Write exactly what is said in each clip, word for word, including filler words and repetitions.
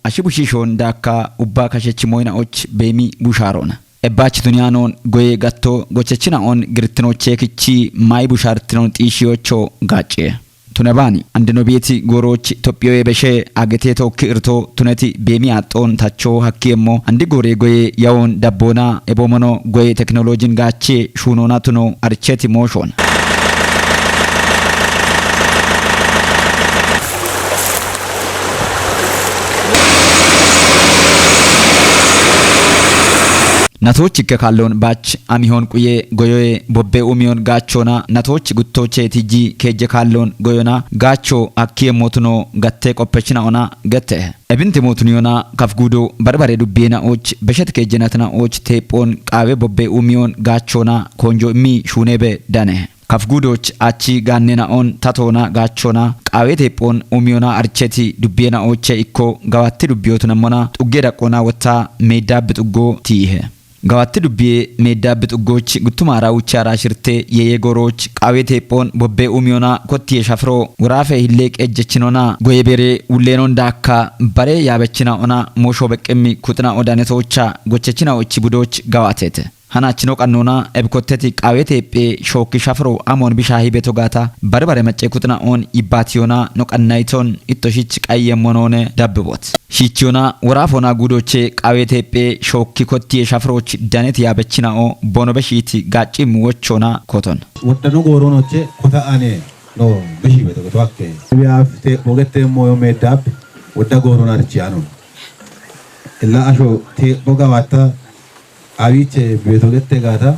ashi bushishon daakka ubba kashechimoyna och beemi bushaarona. Ebbachi tuniyaanon goye gatto gochechinaon girtinoche kichi mayi bushaartinon xiishiyocho gaacce. Tune baani, andino beeti gooroch Itophiyoye beshe agete tookki irto tuneti beemi aaxxoon tacho hakkiemmo andi goore goye yawoon dabboona eboomono goye teknolojin gaache shuunoona tuno aricheti mooshoona. Natoochi ikke kaalloon baach amihon quye goyoye bobbe umiyon gaachoona natoochi guttoche tiji keejje kaalloon goyona gaacho hakkiye mootuno gatte qoppechina ona gette. Ebinte mootuniyona kafgudo barbare dubbiyeena och beshet keejjenatina och teephoon qaawe bobbe umiyon gaachoona konjo immi shuunebe dane. Kafgudoch achi gaannena on tatoona gaachoona qaawe teephoon umiyona archeti dubbiyeena oche ikko gawatti dubbiyotunemmona xugge daqqoona wotta meeddabbi xuggo tiihe. Gawatti dubbiye meeddabbi xuggoch guttumaara wuchaara shirte yeye gooroch qaawe teephoon bobbe umiyona kottiye shafiro woraafe hilleeq ejjechinona goye bere wulleenon daakka bare yaabechina ona moosho beqqimmi kuxina odanetoocha gochechina ochi budoch gawatete. Hanach no qannoona ebikotteti qaawe teephe shookki shafiro amon bisha hibeto gaata barbare macce kuxina on yibbaatiyona no qannayton ittoshich qayyemmonoone dabbibot. Shiichiyona woraafona guudoche qaawe teephe shookki kottiye shafiroch daneti yaabechina'o bono beshiiti gaaccimmi wochona koton. Woddano gooronoche kota ane no bishi beto beto akke. Biyaaf teepho gette moyo meeddab wodda goorona richiyaano. Illa asho teepho gawatta awiche beto gette gaata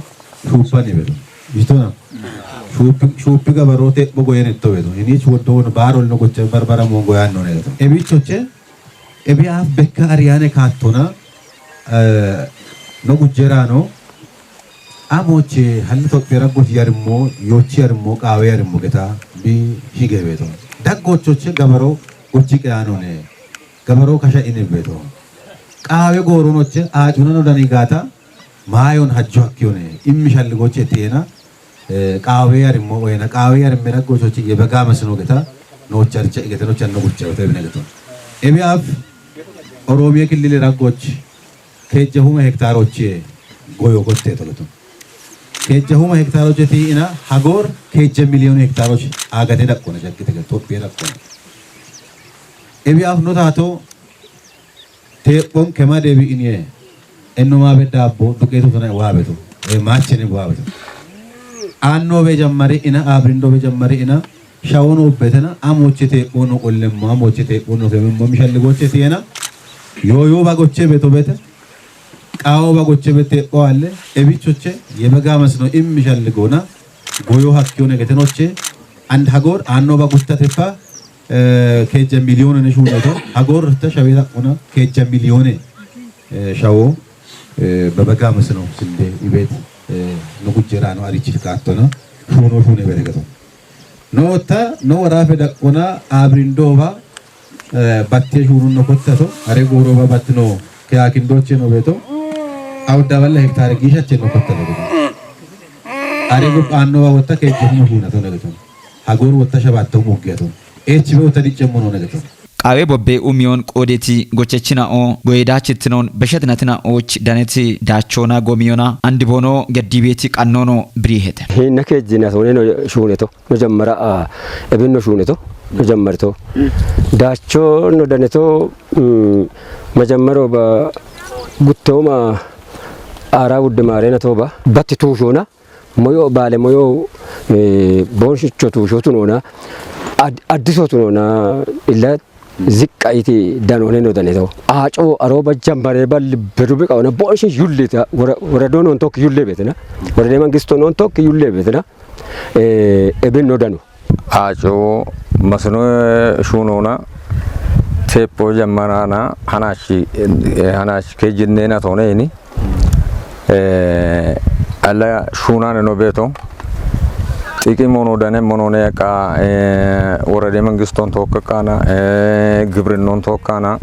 shuuppani beto. Bitona. Shuuppi, shuuppi gabaro teepho goyen itto beto. Inich woddo wono baarol no goche barbara mongo yaanno ne beto. Ebichoche, ebiyaaf bekka ariyane kaattona, eh, no gujjeraano, amoche halli Itophiya raggoch yarimmo, yochi yarimmo, qaawe yarimmo geta bi hige beto. Daggochoche gabaro gochi qeyaanone. Gabaro kasha ine beto. Qaawe gooronoche aacunano dani gaata maayon hajjo hakkiyone. Immi shalli goche tiena, eh, qaawe yarimmo wena, qaawe yarimmi raggochoche yebega masino geta, no charche geta, no channo gucha geta, ebine geto. Ebiyaaf Oromiye killile raggoch keejje huma hektaaroche goyo kotte toloto. Keejje huma hektaaroche tiina hagor keejje miliyoone hektaaroche agate daqqona jakkite ge Itophiya daqqona. Ebiyaaf no taato teephon kema deebi iniye enno maabe daabbo duqeetu tona waa beto. E maachine waa beto. Aanno be jammari ina, abrindo be jammari ina, shawono ubbetena, amoche teephonno qollemmo, amoche teephonno femimmo, mishalli goche tiyena, yo yo ba goche beto bete, qaawo ba goche bete teepho alle, ebichoche, yebega masino immi shalli goona, goyo hakkiyone getenoche, and hagor, aanno ba guttatefa, eh, keejja miliyoone ne shuuneto, hagor ta shaweta ona, keejja miliyoone, eh, shawo, eh, bebega masino sinde, ibet, eh, no gujjera no arichil kaattona, shuuno shuune beregeto. No ta, no warafe daqqona, abrindo ba, eh, batte shuununno kottato, are gooro ba battino, ke akindoche no beto, awda balle hektare giishache no kottato. Are gu aanno ba wotta keejje huma shuunato no beto. Hagor wotta shabatto muggeto. Echi be wotta dicce mono no beto. Qaawe bobbe umiyon qoodeti gochechina'o goye daachittinon beshetinatina och daneti daachona gomiyona andi bono gaddibeeti qannono birihete. Hinna keejjina soneno shuuneto. No jammara, a, ebinno shuuneto. No jammarito. Daacho no daneto, mm, majammaro ba guttooma aara wudde maarena to ba. Batti tuushona. Moyo baale moyo, eh, bonshicho tuushotu noona. Ad-, addisotu noona. Illa ziqqa iti danone no daneto. Aaco aroba jambare bal bedubi qawana bonshi yullita wara, wara donon tok yulle betena. Wara de mangisto non tok yulle betena. Eh, ebin no dano. Aaco masino, eh, shuunona, teepho jammarana, hanachi, eh, hanachi ke jinnena toneni. Eh, alla shuunane no beto. Xiqi mono dane mono ne ka, eh, worade mangiston tokkana, eh, gibrinnon tokkana.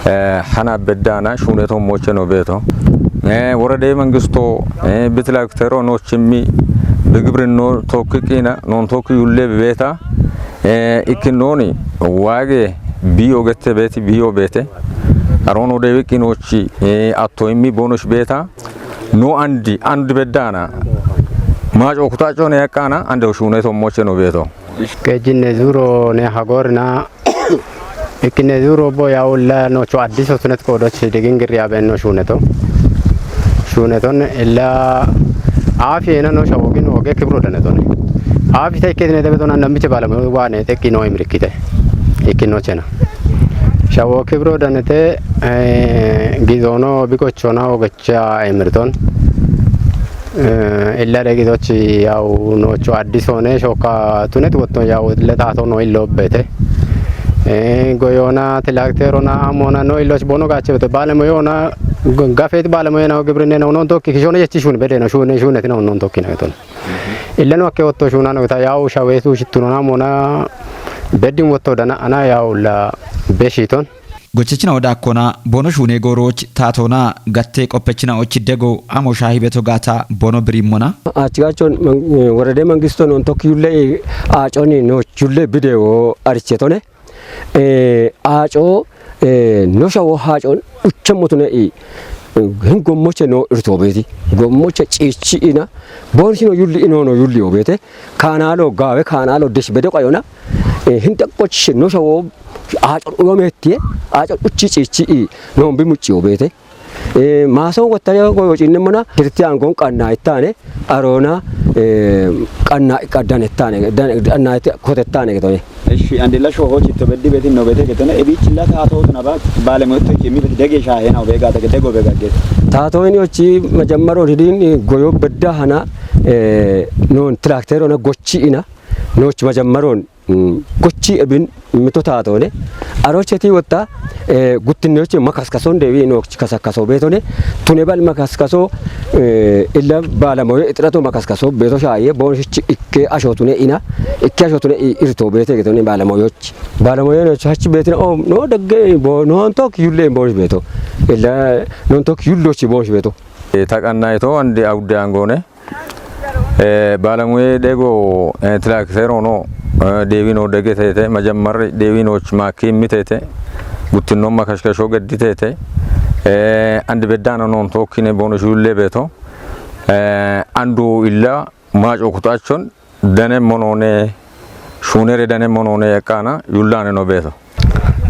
Eh, hana beddana shuuneto moche no beto. Eh, worade mangisto, eh, bitla tero no chimmi, be gibrinno tokkiqina, non tokki yulle beta. Eh, ikkinoni, wage, biyo gette beti, biyo bete. Arono dewi kinochi, eh, atto immi bonosh beta. No andi, andi bedana. Maj okuta chone yakana, ande oshune to moche no beto. Kejinne zuro ne hagorna. Ikkine zuro bo ya ulla no cho addiso tunet ko do chi digin giri aben no shune to. Shune ton illa afi ena no shawogin oge kibro dane ton. Afi te ikkine de beton andam biche bala mo wa ne te kino imrikite. Ikkino chena. Shawo kibro dane te, eh, gizono biko chona oge cha imriton. Eh, illa de gizochi yaw no cho addiso ne shoka tunet wotton yaw le tato no illo bete. Eh, goyona tilakterona amona no illo bono gache bete bale mo yona gafet bale mo yona gibrine no non to kishone yechi shun bede no shun shun ne non to kina ton. Illa no ke wotto shuna no ta yaw shawetu shittuno na mona beddin wotto dana ana yaw la beshiton. Gochachina oda kona bono shune goroch tatona gatte qopechina ochi dego amo shahi beto gata bono birimona. Achigachon man-, eh, warade mangisto non tok yulle, eh, achoni no chulle bideo archetone. Eh, acho, eh, no shawo hachon uchamotune i. Eh, hin gommoche no irtobeti. Gommoche chichi ina. Bon sino yulli ino no yulli obete. Kanalo gawe kanalo desh bedo kayona. Eh, hin takko chinno shawo aco ulo mettiye, aco ucci cici i non bi mucci obete. Eh, maso gotta yo go cinne mana kirtiyan gon qanna ittane arona, eh, qanna qaddan ittane dan qanna kotettane getone. Eshi andilla shoho chitto beddi betin no bete getone ebichilla tato tuna ba bale mo to kimi beti dege shahe na obega dege dego bega get. Tato ini ochi majammaro didin goyo bedda hana, eh, non traktero na gochi ina. Nochi majammaron, mm, gochi ebin mito tatone. Arocheti wotta, eh, guttinnochi makaskason dewi nochi kasakaso betone. Tune bal makaskaso, eh, illa balamoyo itrato makaskaso beto shaye bon shichi ikke ashotune ina. Ikke ashotune i-, irto bete getone balamoyochi. Balamoyo no chachi betine o no dagge bo non tok yulle bon beto. Illa non tok yullochi bon beto. Eh, taqannaito andi awudde angone. Eh, balamuye dego, eh, trakterono, eh, dewino degetete, majammarri dewinoch maki mitete, guttinno makashkasho gedditete, eh, andi beddana non tokkine bono shulle beto, eh, andu illa maco kutachon dane monone, shunere dane monone ekana yullane no beto.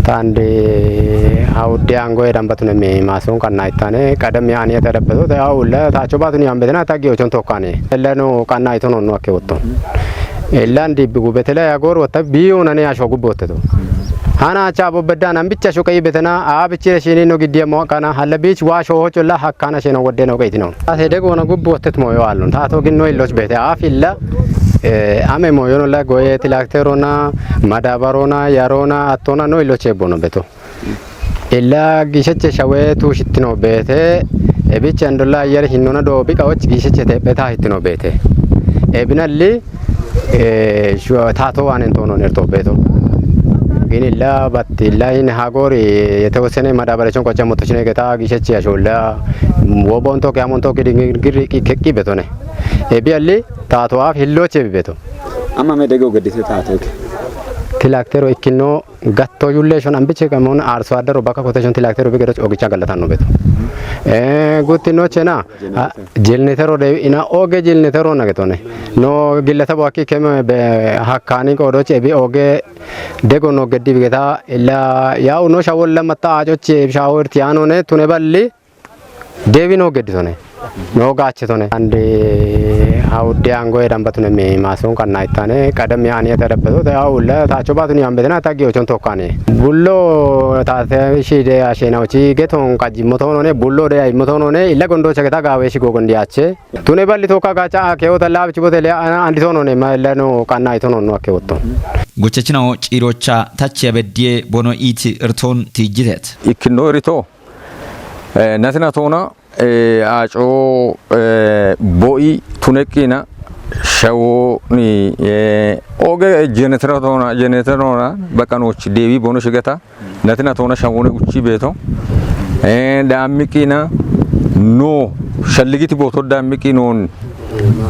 Tande awudde ango edan batune me mason kanna ittane, kadam yani eta dabbato, ta awulla ta chobatuni ambetena ta giyo chon tokkane. Ella no kanna itono no akke wotton. Ella ndi bigu betela ya gor wotta biyo nane asho gubbotte to. Hana cha bo bedda nan bicha sho kai betena, a bichire shini no giddiya mo kana, halla bich wa sho hocho la hakkana sheno wodde no gaitino. Ase de gona gubbotte mo yo allon. Ta to ginno illoch bete, a filla, eh, ame mo yono la goye tilakterona, madabarona, yarona, attona no illoche bono beto. Illa gisheche shawe tu shittino bete, e bicha ndola yar hinnona do bika och gisheche te beta hittino bete. E binalli, eh, shu-, tato wanen tono nerto beto. Gin illa bat illa in hagori የተወሰነ madabarachon kocha motochine geta gisheche asholla. Wobon to ke amon to ke dingir ki, ki, ki betone. E bialli tato af hilloche beto. Amma me dego gedise tato ke. Tilaktero ikkino gatto yulle shon ambiche kamon arso addaro baka kote shon tilaktero bigero ogicha gallatan no beto. Eh, gutti no chena. Generator. Ah, generator de ina oge generator na getone. No gillata bo akki keme be hakkani ko do che bi oge dego no geddi bigeta illa ya uno shawol la matta ajo che shawor tiano ne tune balli. Dewi no gedditone. No gachetone. Ande awudde ango edan batune me mason kanna ittane. Kadam yani eta dabbato ta awulla ta chobatuni ambetena ta giyo chon tokkane. Bullo ta te shide ashena uchi geton kaji motonone bullo de ay motonone illa gondo chageta gawe shigo gondi ache. Tune balli tokka gacha ake ota lab chibote le ana andi tonone ma illa no kanna itono no ake otton. Gochachinawo cirocha tachi abeddiye bono iti irton tijjitet. Ikkinno irito. Eh, natina tona, eh, aco, eh, boi tuneqqina shawoni, eh, oge genetera tona, genetera tona, bakanochi dewi bono shigeta, natina tona shawoni uchi beto. Eh, dammiqqina no, shalligiti boto dammiqqi non,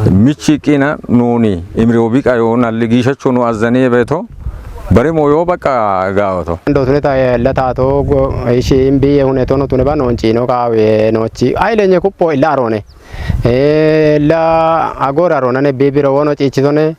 michiqqina noni, imri obiqa yo, nalli gishacho no azane beto. Bare moyo baka gaoto. Ndo tune ta la tato go ishi mbi ye hune tono tune ba non chino ka we no chi. Ai lenye kupo ila rone. E la agora rona ne bibiro wono chi chi tone.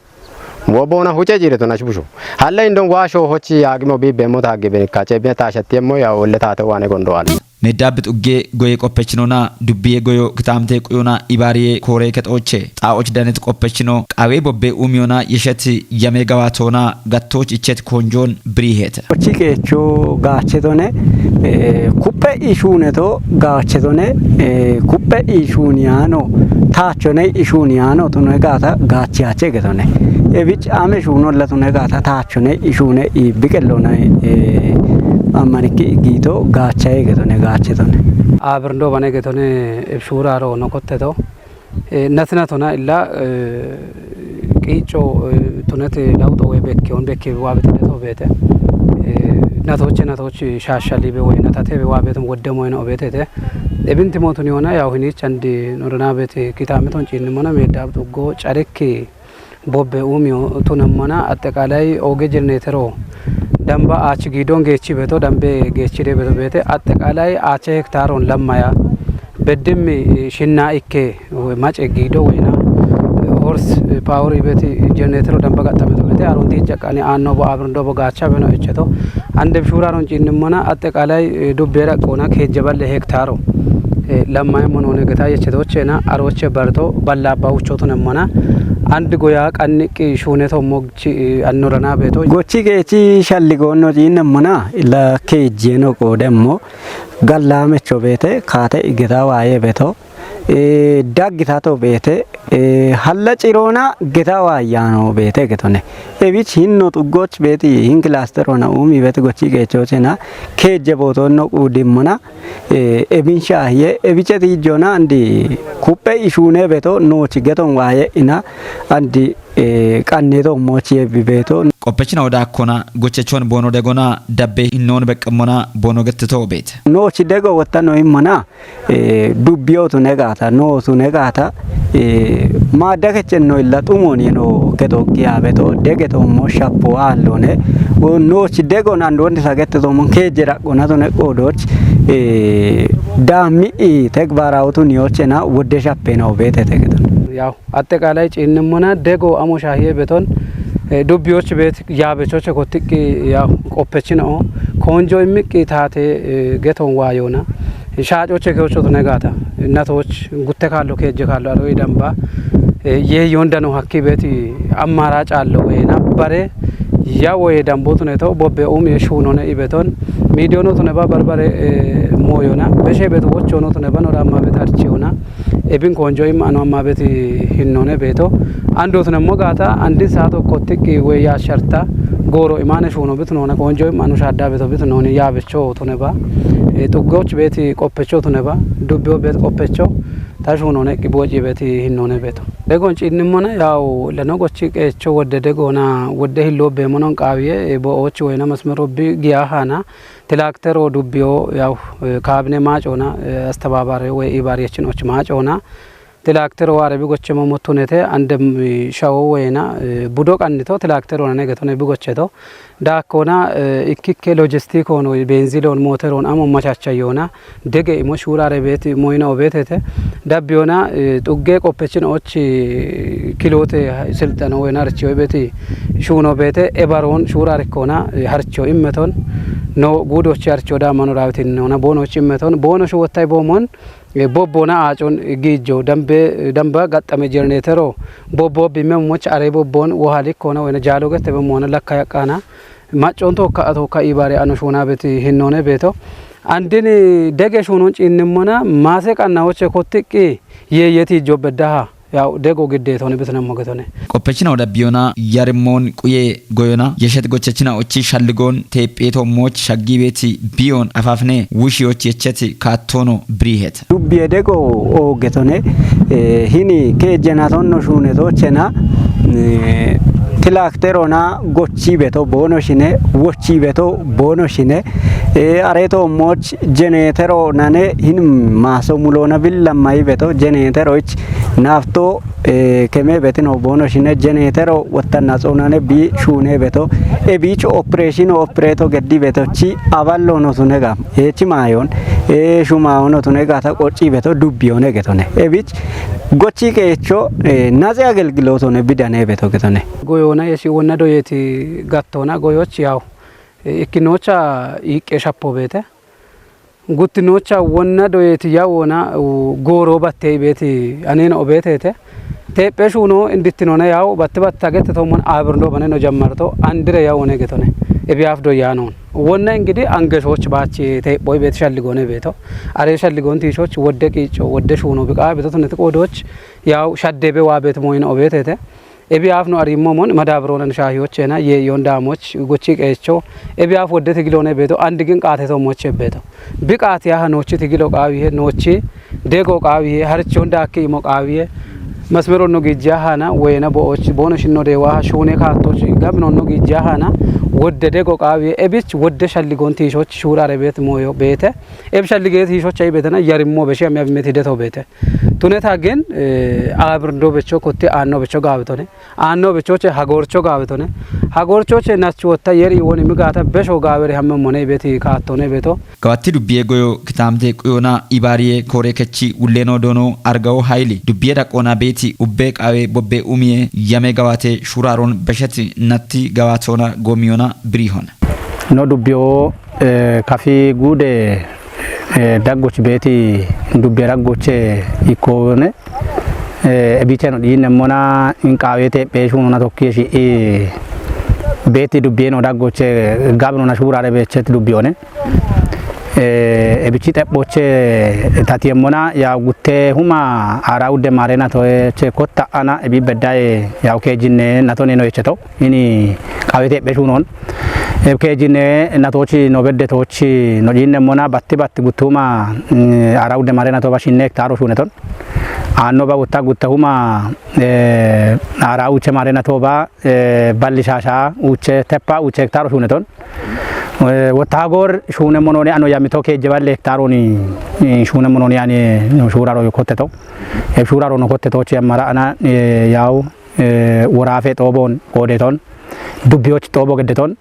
Wo bona huche jire to na shibushu. Halle indon wa sho hochi ya gimo bibe mo ta gebe ka che be ta shatti mo ya wolle tato wane gondo wale. Meddaabbi xugge goye qoppechinona dubbiye goyo kitaamte quyona ibaariye koore kexooche xaa'och danet qoppechino qawe bobbe umiyona yesheti yame gawaatona gattooch ichet konjoon biriihete. Ochi qeecho gaachetone, eh, kuppe ishuuneto gaachetone, eh, kuppe ishuuniyano taachone ishuuniyano tune gaata gaachiyache getone. Ebich ame shuunolla tune gaata taachone ishuune iibbi qellona, eh, ammanikki giito gaachaye getone gaachetone. Abirndo bane getone ebshuuraro nokotteto. Eh, natina tona illa, eh, qiico, eh, tunete lawuxo woy bekkeon bekke waabete deto beete. Eh, natoche natoch shaashalibe woy natatebe waabetum wodde moyno obetete. Ebinti motun yona yaw hinich andi norana bete kitamiton cinnimona medab xuggo carekki bobbe umiyo tunemmona atteqaalay oge jirnetero damba aach giidon geechi beto dambe geechide beto beete atteqaalay aache hektaron lammaya beddimmi shinna ikke mace giido woyna hors pawor ibeti jirnetero damba gaxxameto beete aron diijjaqani aanno bo abirndo bo gaacha beno echeto ande bishuraron ciinnimmona atteqaalay dubbe raqqoona keejje balle hektaro lammaye monone geta yechetochena aroche barto ballabba uchotunemmona andi goya qanniqqi shuuneto mogchi annorana beto. Gochi geechi shalligoonno ciinnemmona illa keejjeno qoodemmo gallaamecho beete kaate igeta waaye beto, eh, daggitato beete, eh, halla ciroona geta waayyaano beete getone. Ebich hinno xuggoch beeti hin kilasterona uumi beete gochi geechochena keejje bootonno quudimmona, eh, ebin shaahiye ebiche tiijjona andi kuppe ishuune beto noochi geton waaye ina andi, eh, qanneto moochi ebbi beto. Qoppechina odaakkona gochechon boono degona dabbe hinnoon beqqemmona boono gettito beete. Noochi dego wottano immona, eh, dubbiyotu negaata, nootu negaata, eh, maadda kechenno illa xumoni no keto kiyaabeto, degetoommo shappo aallone, wo noochi dego nandoonni sagettetoommo keejje raqqona tune qoodoch, eh, daammi i tegbaaraawotun yochena wodde shappe no beetete geto. Yaw, atteqaalay ciinnimmona dego amo shaahiye beton, eh, dubbiyoch beet yaabechoche kottiqqi yaw qoppechino koonjo immiqqi taate, eh, geton waayona. Shaacoche keochotu negaata. Natoch gutte kaallo keejje kaallo aroy damba, eh, yeeyyon dano hakki beeti ammaara caallo woyena bare ya woye dambotuneto bobbe umiye shuunone ibeton. Miidiyonotune ba barbare, eh, mooyona. Beshe betu wochonotune ba nora amma bet archiyona. Ebin koonjo imma ano amma beti hinnone beeto. Andotunemmo gaata andin saato kottiqqi woy yaasharta gooro imaane shuuno bitunona koonjo imma ano shaadda beto bitunoni yaabecho tune ba. Eh, xuggoch beeti qoppecho tune ba. Dubbiyo beet qoppecho ta shuunone iqqi booci beeti hinnone beeto. Degon ciinnimmona yaw leno gochi qeecho wodde degona wodde hilloobbeemonon qaawiye, eh, bo'ooch woyna masmero bi giya haana Tilaktero dubbiyo yaw, eh, kaabine maacoona, eh, astabaabare woy ibaariyachin och maacoona. Tilaktero waare bi gochemo mottunete andem, eh, shawo woyena, eh, budo qannito tilakterona negetone bi gocheto. Daakkoona, eh, ikkikke lojistikoon woy benziloon mooteroon amo machachayoona. Dege imo shuurare beeti moyina obetete. Dabbiyona, eh, xugge qoppechin och, eh, kilote silxano woyna archiyo beti shuuno beete ebaroon shuurarikkoona, eh, harcho immeton no guudochi harcho daamano raawitinnoona boonochi immeton boono shuwottay boomon, eh, bobbona aacon giijjo dambe, damba gaxxame jernetero bobbo bimme moch are bobbon wohalikkoona woyna jaalo gette bemmoona lakka yaqqaana maccon tokka tokka ibaare ano shuuna beti hinnoone beeto. Andin dege shuunon ciinnimmona maase qannawoche kottiqqi yeeyeti jobbe daha. Yaw dego giddeetone bitinammo getone. Qoppechina oda biyona yarimmoon quye goyona yeshet gochechina ochi shalligoon teepheeto mooch shaggibeeti biyon afafne wushiyoch yecheti kaattono biriihet. Dubbiye dego oogetone, eh, hini keejjenatonno shuunetochena, eh, Tilakterona gochi beto bono shine, wochi beto bono shine. E, areto moch genetero nane hin maso mulona villamai beto genetero ich nafto, e, keme betino bono shine genetero wottanna tsonane bi shune beto. E bich operation opreto geddi beto chi avallo no tunega. E chi mayon, e shuma ono tunega ta qochi beto dubbi one getone. E bich gochi kecho, e, nazi agelgiloto ne bidane beto getone. Goyona yesi wonna doyeti gattona goyoch yaw. E, ikkinocha iqqe shappo beete. Guttinocha wonna doyeti yawona, u, goro batte beeti anena obetete. Teephe shuno indittinona yaw batte batte agette tommon abirno bane no jammarto andire yawone getone. Ebiyaaf do yanon. Wonna ingidi angeshoch bachi teepho beet shalligone beeto. Are shalligon tishoch wodde qicho, wodde shuno biqa beeto tuneti qodoch yaw shaddebe wa beet moyin obetete. Ebiyaaf no arimmo mon madabronan shahiyochena ye yon damoch gochi qecho. Ebiyaaf wodde tigilone beeto andigin qaate tomoche beeto. Biqaati aha nochi tigilo qawihe nochi dego qawihe harchon dakki imo qawihe. Masmeron no gijja hana wena bo och bono shinno de wa shune katoch gabnon no gijja hana wodde dego qawihe ebich wodde shalligon tishoch shurare beet moyo beete. Eb shallige tishoch ay betena yarimmo beshi amya bimeti deto beete. Tuneta gen, e, abirndo becho kotte anno becho gabitone. Anno bechoche hagorcho gabitone. Hagorchoche nachu wotta yeri woni migata besho gabere hamme mone beti kattone beto. Gawatti dubbiye goyo kitamte quyona ibariye kore kechi ulleno dono argawo hayli. Dubbiye daqona beti ubbe qawe bobbe umiye yame gawate shuraron besheti natti gawatona gomiyona birihona. No dubbiyo, e, kafi gude, e, daggoch beeti dubbiye daggoche ikkone. E, ebicheno diinemmona in qaawete pheeshunona tokkiye shi'i beeti dubbiye no daggoche gabinona shuurare beechet dubbiyone. E, ebichi xephoche tatiyemmona ya gutte huma ara udde mare natoche kotta ana ebi beddaye ya kejinne natone no yecheto. Ini qaawete pheeshunon. E, kejinne natochi no beddetochi no diinemmona batti batti guttuma, mm, ara udde mare nato bashinne hektaro shuneton. Anno ba gutta gutta huma, e, ara uche mare nato ba, e, balli shasha uche teppa uche hektaro shuneton. E, wotta hagor shune monone ano yamito keje balle hektaroni, e, shune monone ani shuraro yokotteto. E, shuraro no kotteto che mara ana, e, yaw, e, worafe xobon qodeton. Dubbiyoch xobo geddeton.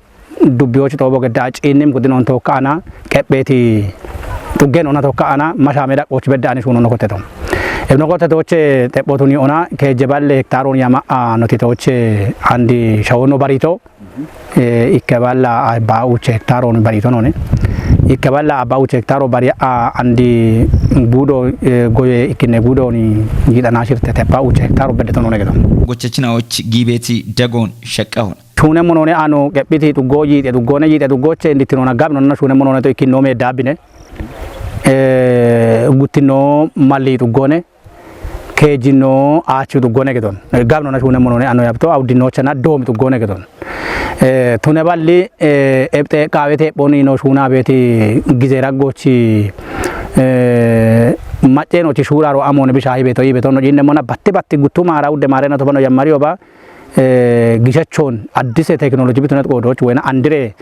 Dubbiyoch xobo gedda ciinnim gudinon tokka ana qepheeti xuggen ona tokka ana mashame daqoch bedda ani shuno no kotteto. E, no kottetoche xephotuni ona keje balle hektaron yama a notitoche andi shawono barito. E, ikke balla abba uche hektaro ni barito none. Ikke balla abba uche hektaro bari a andi gudo, e, goye ikkine gudo ni yidana shirte teppa uche hektaro beddeto none gedo. Gochechina och gibeti dagon shaqqahon. Shune monone ano gephiti duggo yite duggone yite duggoche inditinona gabinona shune monone to ikkino me dabbine. E, guttino malli duggone. Kejino achu duggone gedon. Gabinona shune monone ano yabto awdinochana domi duggone gedon. E, tune balli, e, ebte qaawete boni no shuna beti gize raggochi, e, maceno chi shuraro amone bishahi beto yibeto no jinde mona batti batti guttuma ara udde mare na to bano yammari oba, e, gishachon addise teknoloji bitunet qodoch wena andire,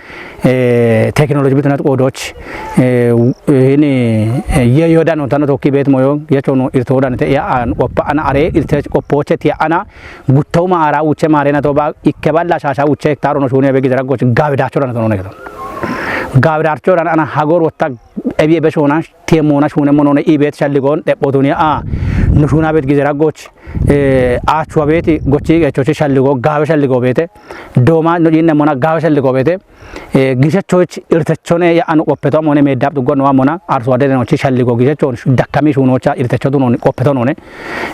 e, teknoloji bitunet qodoch, e, ini, e, ye yodan tano tokki bet moyo ye chono irto dan te ya an oppa ana are irte oppoche ti ana guttauma ara uche mare na to ba ikke balla shasha uche taro no shune be gizara goch gawe dacho dan to no ne to gawe dacho dan ana hagor wotta ebi ebe shona temona shune monone ibet shalligon dephotuni a no shuna bet gizara goch, e, achwa beti gochi gechochi shalligo gawe shalligo bete doma no jinne mona gawe shalligo bete. E, gishechoch irtechone ya anu qoppeto amone me dab dugo no amona arso adere no chi shalligo gishechon dakkami shunocha irtecho dunon qoppeto none.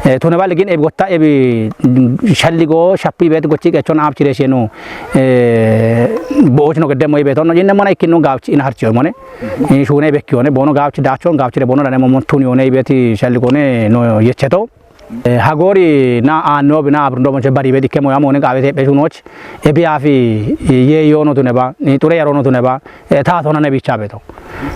E, tune bal gin ebi wotta ebi, mm, shalligo shappi bet gochi gechon apchire sheno. E, boch no gedde moy beto no jinne mona ikkin no gawchi in harchi mone. E, shune bekki one bono gawchi dachon gawchi de bono dane momon tuni one ibeti shalligone no yecheto. E, hagori na anno bina abrndo monche bari bedi kemo yamo ne gawe te be shunoch. E bi afi, e, ye yono tune ba, ni ture yarono tune ba, e, ta tona ne bicha beto.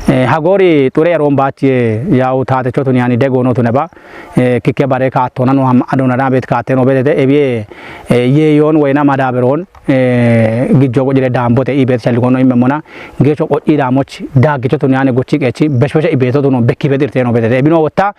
Eh, hagoori xure yaroon baachi, eh, yawu taatecho tuni ani dego no tune ba, eh, kikke bare kaatona no ham adona da bet kaate no betete, ebiye, eh, ye yon wena madaberon, eh, gijjo gojire dambote ibet shalgono immemona, gecho qodira moch, dagicho tuni ani gochi qechi, beshbeshe ibeto tuno bekki bedirte no betete, ebino wotta,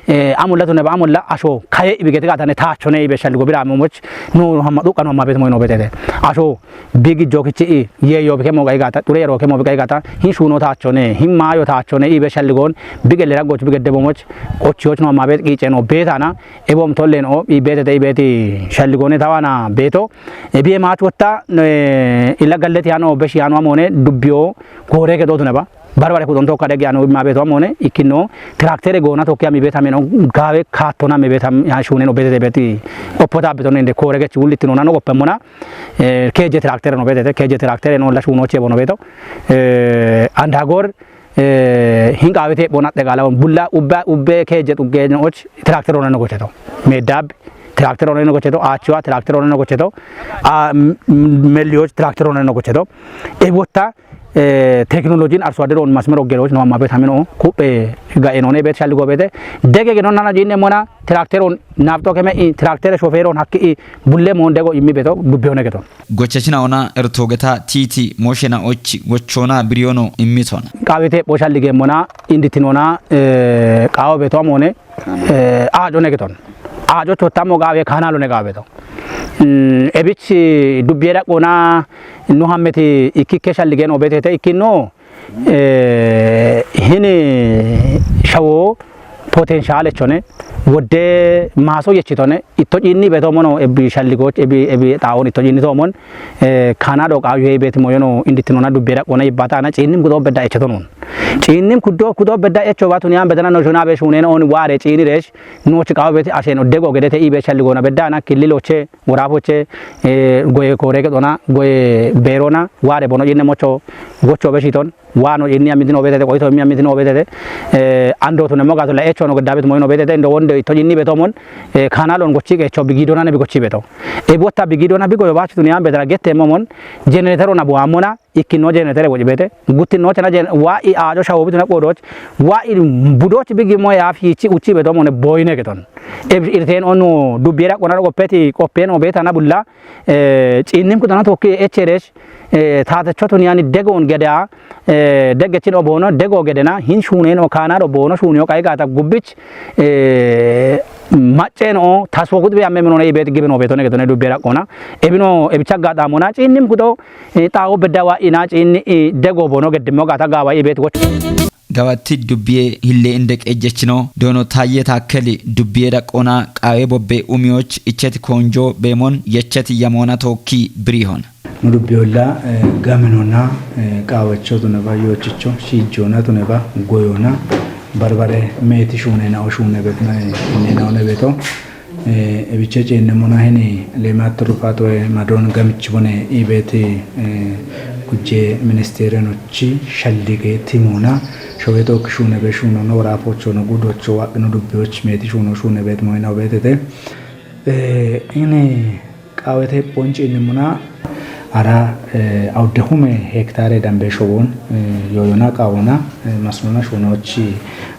eh, amulla tune ba, amulla asho, kaye ibigete gatane tachone ibe shalgo bira momoch, no hamma duka no hamma bet moy no betete. Asho, bigi jokichi i, ye yo bike mo gai gata, ture yaro ke mo gai gata, hin shuno tachone, hin mayo tachone, ibe shalgon, bige lera goch bige debomoch, goch yoch no mabet ki cheno betana, ebom tollen o, i betete i beti shalgone tawana beto, e bie mach wotta, eh, ila galleti ano, beshi ano amone, dubbio, gore ke dotune ba. Barbare kudon tokka dege ano mabeto amone, ikkino, traktere gona tokki ami beta meno, gawe katona me beta ya shune no betete beti, oppota beto nende kore ke chulitino nano goppemona, eh, K J traktere no betete, K J traktere no la shuno chebo no beto, eh, andagor, eh, hinga awete bona de gala bulla ubba, ubbe K J tugge no och, traktere no gocheto. Me dab, traktere no gocheto, achwa, traktere no gocheto, a, m-, m-, melioch traktere no gocheto. E botta, eh, teknolojin arso addero on masmero geroch no amma bet hamino, kupe ga enone bet shalgo bete. Dege genon nana jinne mona, traktere on nafto keme i, traktere shofero on hakki i, bulle mon dego immi beto, dubbe one geto. Gochachina ona ertogeta titi, moshena och, gochona biriono immiton. Qawete bo shallige mona, inditinona, eh, qawo beto amone, eh, ajo negeton. Ajo chottamo gawe kanalo ne gawe to. Mm, ebich dubbiye daqona no hammeti ikkikke shalligen obetete ikkino, eh, hini shawo potential echone wodde maso yechitone itto jinni beto mono ebi shalligoch ebi, ebi taon itto jinni to mon, eh, kana do qawo ye beti moyono inditinona dubbiye daqona ibbatana jinni mudo bedda echeton. Ciinnim kuddo, kudo bedda echo batun yan bedana no shuna be shunen on ware ciini resh, no chikawo beti ashen odego gedete ibe shalligona beddana killiloche, worafoche, eh, goye korege dona, goye berona, ware bono jinne mocho, gocho beshiton, wano jinni amidin obetete, koito mi amidin obetete, eh, ando tune moga to la echo no gedabet moino betete, ndo wonde to jinni betomon, eh, kanalon gochi echo bigidona ne bigochi beto. E botta bigidona bigoyo bachitun yan bedana gette momon, generator ona bo amona, ikkino generator wojibete, guttino chena gen-, wa i ajo shawo bituna qodoch, wa i budoch bigi mo ya fichi uchi beto mone boyne geton. E irten onu dubbiye daqona qopeti, qopen obetana bulla, eh, ciinnim kudana tokki echeresh, eh, tatechotun yani degon geda, eh, degechin obono, dego gedena, hin shunen okana obono shunyo qaigata gubbich, eh, macceno, taswo gudbe amme menone ibet gibeno betone getone dubbiye daqona. Ebino, ebicha gadamona, ciinnim kudo, eh, tawo bedda wa ina ciinni, eh, dego bono geddimo gata gawa ibet goch. Gawatti dubbiye hille inde qejjechino, dono tayye taakkeli dubbiye daqona, qawe bobbe umiyoch, icheti konjo, bemon, yecheti yamona tokki birihon. Nu dubbiyolla, eh, gaminona, eh, qawecho tuneba, yochicho, shijona tuneba, goyona, barbare, meti shunena, o shune betna, eh, innena one beto. Eh, ebiche cenne mona hini, lema turfato, eh, madon gamichi bone, ibeti, eh, kuje ministerenochi, shallige timona, showeto kishune be shuno, no rapocho, no gudocho, wa, no dubbiyoch, meti shuno, shune bet moina obetete. Eh, ini Qawete bonci inimuna ara, eh, awudde hume hektare dambe showon, eh, yoyona qawona, eh, masnona shunochi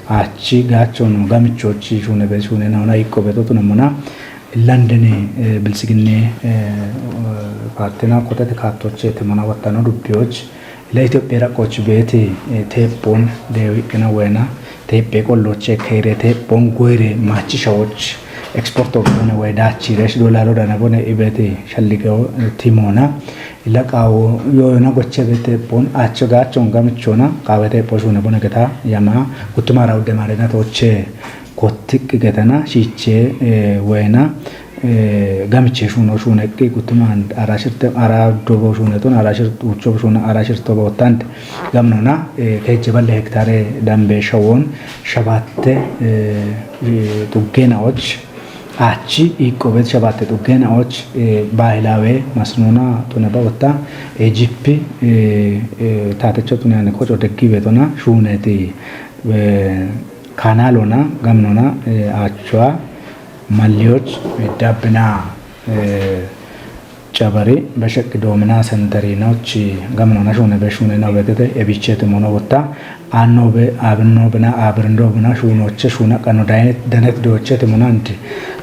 achi gachono gamichochi shune be shune nauna ikko beto tunamuna landene, eh, bilsiginne, eh, partena kotete katoche temona wattano dubbiyoch. Ila Itophiya raqqoochi beete, eh, teephoon deewi'ina woyina, teephe qolloche keere teephoon goyire maachi shawoch eksporto gone woy daachi resh dolaro dana bone ibete shalligewo, eh, timoona. Ila qaawo yoyona goche be teephoon aacho gaacho gamichona qaawe teepho shune bone geta yama guttumara udde marena tooche kottiqqi getana shiiche, eh, woyina, eh, gamiche shuno shuneqqi guttuman ara shirte, ara dobo shunetun, ara shir-, ucho shuna, ara shirto bottand gamnona, eh, keje balle hektare dambe shawon shabatte, eh, eh, xuggenaoch achi iqqobet shabatte xuggenaoch, eh, bahilawe masnona tuneba wotta, eh, jippi, eh, eh, tatecho tunane koco deggi betona shuneti, eh, kanalona gamnona, eh, achoa malliyoch, eh, dabbina, eh, Cabari, Bashak Domina Senterinoch, Gamnona Shune Beshune Novetete, Ebichete Monovota, Anobe, Abnobina, Abrindobina, Shunoche, Shuna Kano Danet Dochete Monanti,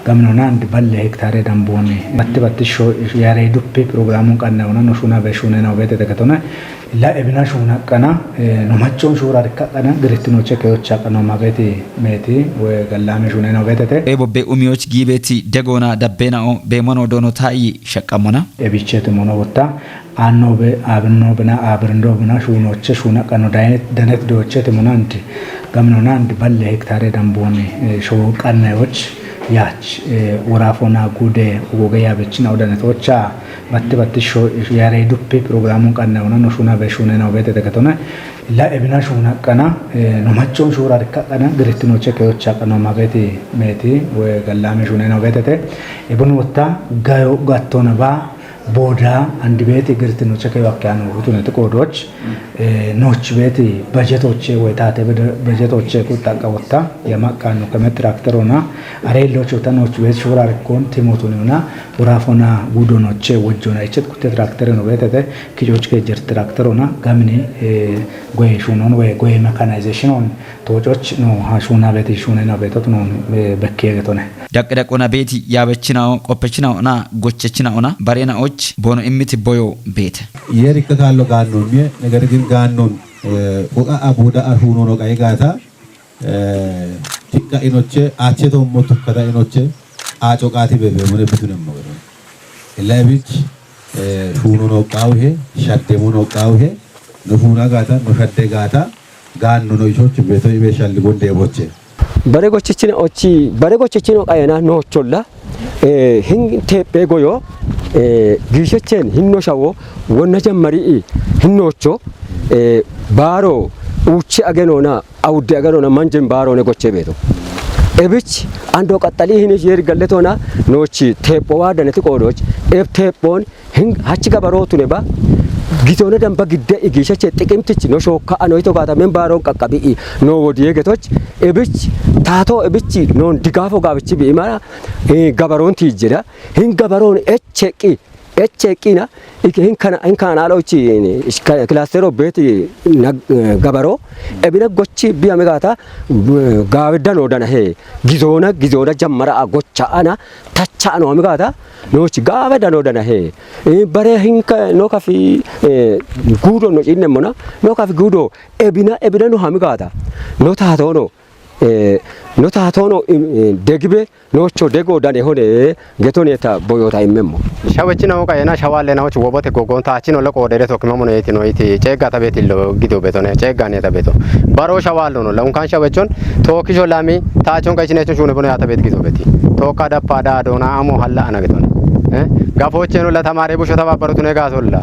Gamnonanti, Balle Hectare Damboni, Batti Battisho, Yare Duppi, Programun Kannauna, Noshuna Beshune Novetete Katona, La ebina shuuna qana, eh, no maccoon shuura rikka qana, girittinoche keyocha qano mabeti meti, we gallame shuune no betete. Ebo be umioch gibeti degona dabbena o be mono dono ta'i shaqqamona. Ebichete mono wotta, anno be, abinno bina, abirindo bina, shuunoche shuuna qano danet, danet dochete monanti, gamino nanti balle hektare damboni, eh, showo qannayoch, yach, eh, worafona gude, ugoge yabechina odanetocha, Batti batti sho-, yare duppi programun qanna ona no shuna be shune no bete de katona. La ebina shuna qana, eh, no maccon shura rikka qana, girittinoche keyocha qano mabeti meti, we gallame shune no betete. Ebun wotta gayo gattona ba, boda, andi beti girittinoche keyo akkano, utune te kodoch, eh, noch beti, bajetoche, we tate bede-, bajetoche ku taqqa wotta, ya maqqano keme trakterona, are locho ta noch beti shura rikkon, timotuni ona, Urafona gudonoche wojjona ichet kutte traktere no betete, kijoch ke jer trakterona, gamini, eh, goye shunon we goye mechanization on, tojoch no ha shuna beti shune no betot non, eh, bekke getone. Daq daq ona beti yabechina o, qoppechina ona, gochechina ona, barena och, bono immiti boyo bete. Yeri kakallo gannon mie, ነገር ግን gannon, eh, oqa abuda arhuno no qaigata, Eh, tiqqa inoche, ache tommo tukkata inoche, acho qati bebe mone bitunemmo gero. Illa ebich, eh, shuno no qawhe, shadde mo no qawhe, no shuna gata, no shadde gata, ganno no ichoch beto ibe shalli gonde boche. Bare gochichina ochi, bare gochichino qayana no cholla, eh, hin tepe goyo, eh, gishechen hinno shawo, wonna jammari i, hinnocho, eh, baro, uchi agenona, awudde agarona manjen baarone goche beeto. Ebich ando qaxxali hinish yeri galletona noochi teepho waadaneti qoodoch. Eb teephon hin hachi gabarotune ba gitona damba gidde igishache xiqimtich no shookka ano ito gaata men baaron qaqqabi i no wodiye getoch. Ebich taato ebich non digaafo gaabichi bi imara, eh, gabaron tiijjeda hin gabaron echeqi Eche qina, ike hin kana, hin kana lo chi, eh, ka-, cluster of beti na, eh, gabaro, ebina gochi biya megata, eh, gawe dano dana he, gizona, gizona jammara a gocha ana, tacha ano megata, no chi gawe dano dana he. Eh, bare hin ka, no kafi, eh, gudo no inne mona, no kafi gudo, ebina, ebina no hamigata, no tato no, eh, no tato no, im-, eh, degibe, Nocho dego dane hone getone ta boyota immemmo. Shawechina o kayena shawale na ochi wobote gogon tachino le qodere tokimamo ne itino iti chega tabetillo gido betone chega ne tabeto. Baro shawallo no la unkan shawechon tokisho lami tachon kaychine chon shune bono ya tabet gido beti. Toka da pada dona amo halla ana getone. Eh? Gafocheno la tamare busho tababarutune gasolla.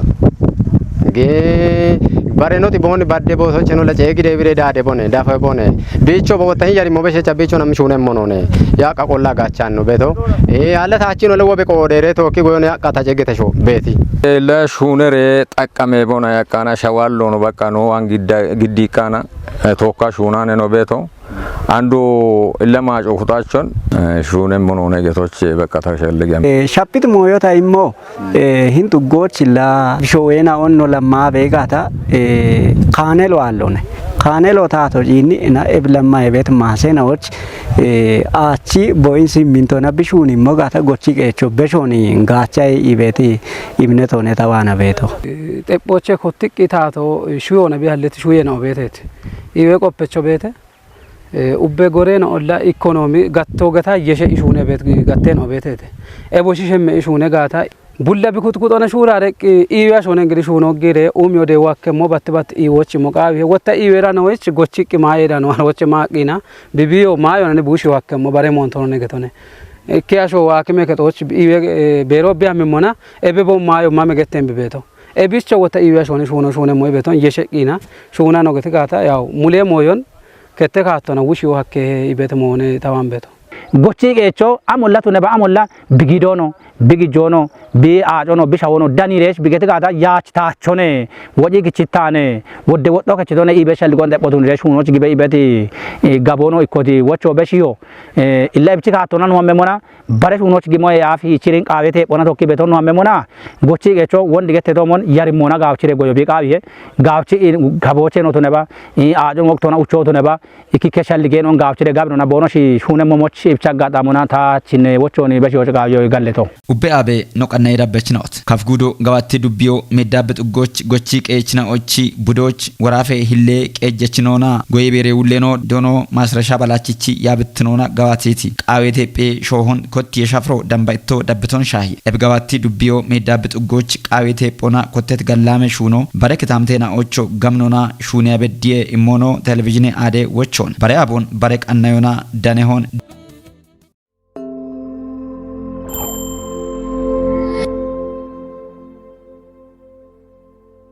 Ge barenoti boni badde boso cheno la chegi de bire dade bone dafa bone. Bicho bo tan yari mo beshe cha bicho nam shune monone. Ya ka qolla gachanno beto. E alla ta chino le wobe qodere to ki goyone ya ka ta chegete sho beti. E la shunere takkame bona ya kana shawallo no bakka no an gidda giddi kana, eh, tokka shunane no beto. Andu illa maaco kutachon, eh, shune monone getoche bakka ta shelle gam. Eh, shapit moyota immo, eh, hintu gochilla showena onno lamma begata, eh, kanelo allone. Kanelo tato jini na eblamma ebet masena och, eh, achi boin simminto na bishuni mogata gochi qecho beshoni gacha ibeti imnetone tawana beto. Eh, tephoche kotiqqi tato shuyona bi hallet shuyena obetete. Iwe qoppecho bete. Eh, ubbe goreno olla ikonomi gatto gata yeshe ishune bet gatten obetete. Ebo shishemme ishune gata. Bulla bikut kutona shura req iwa shone ngiri shuno gire umi ode wakke mo bat bat iwochi mo qawi. Wotta iwe rano ich gochi qimaye rano woche maqina. Bibiyo mayo ne bushi wakke mo bare montono ne getone. Eh, kiya sho wakime ketoch iwe, eh, bero biya mimona. Ebe bo mayo mame getten bibeto. Ebicho wotta iwa shone shuno shune mo ibeton yeshe qina. Shuna no geti gata yaw mule moyon. Kette kaattona wushiwo hakke ibete moone tawan beto. Gochi qeecho amolla tuneba amolla bigidono bi gijjoono, bi aacono, bi shawono danireesh bigeti gaata yaach taachone, woci gichittaane, wodde wodho kechitone iibe shalliqon dephotunreesh huunoch gibe ibeti gabono ikkoti wocho beshiyo. Illa ibchi kaattona nuhammemona, bare shuunoch gimoye aaf hiichirin qaawe teephona tokki beto nuhammemona, gochi qeecho wondi gette toomon yarimmona gaawchire goyo bi qaawihe, gaawchi kabooche no tuneba, aacon woqtona ucho tuneba, ikkikke shalligeenon gaawchire gabinona boono shi shuune momoch ibcha aggaxamona taachinne wochooni beshiyoch qaawiyo galleto. Ubbe aabe no qanna irabbechinot. Kafgudo gabatti dubbiyo meddaabbe xuggoch gochi qeechina'ochi budoch woraafe hillee qeejjechinoona goye beereewulleno doono maasrasha balaachichi yaabittinoona gabaatiiti. Qaawe teephe shoohon kotti yeshafro damba itto dabbiton shaahi. Eb gabatti dubbiyo meddaabbe xuggoch qaawe teephona kottet gallaame shuuno bare kitaamteena ocho gamnoona shuuniya beddiye immoono televizhine aade wochoon. Bare abon bare qannayona danehon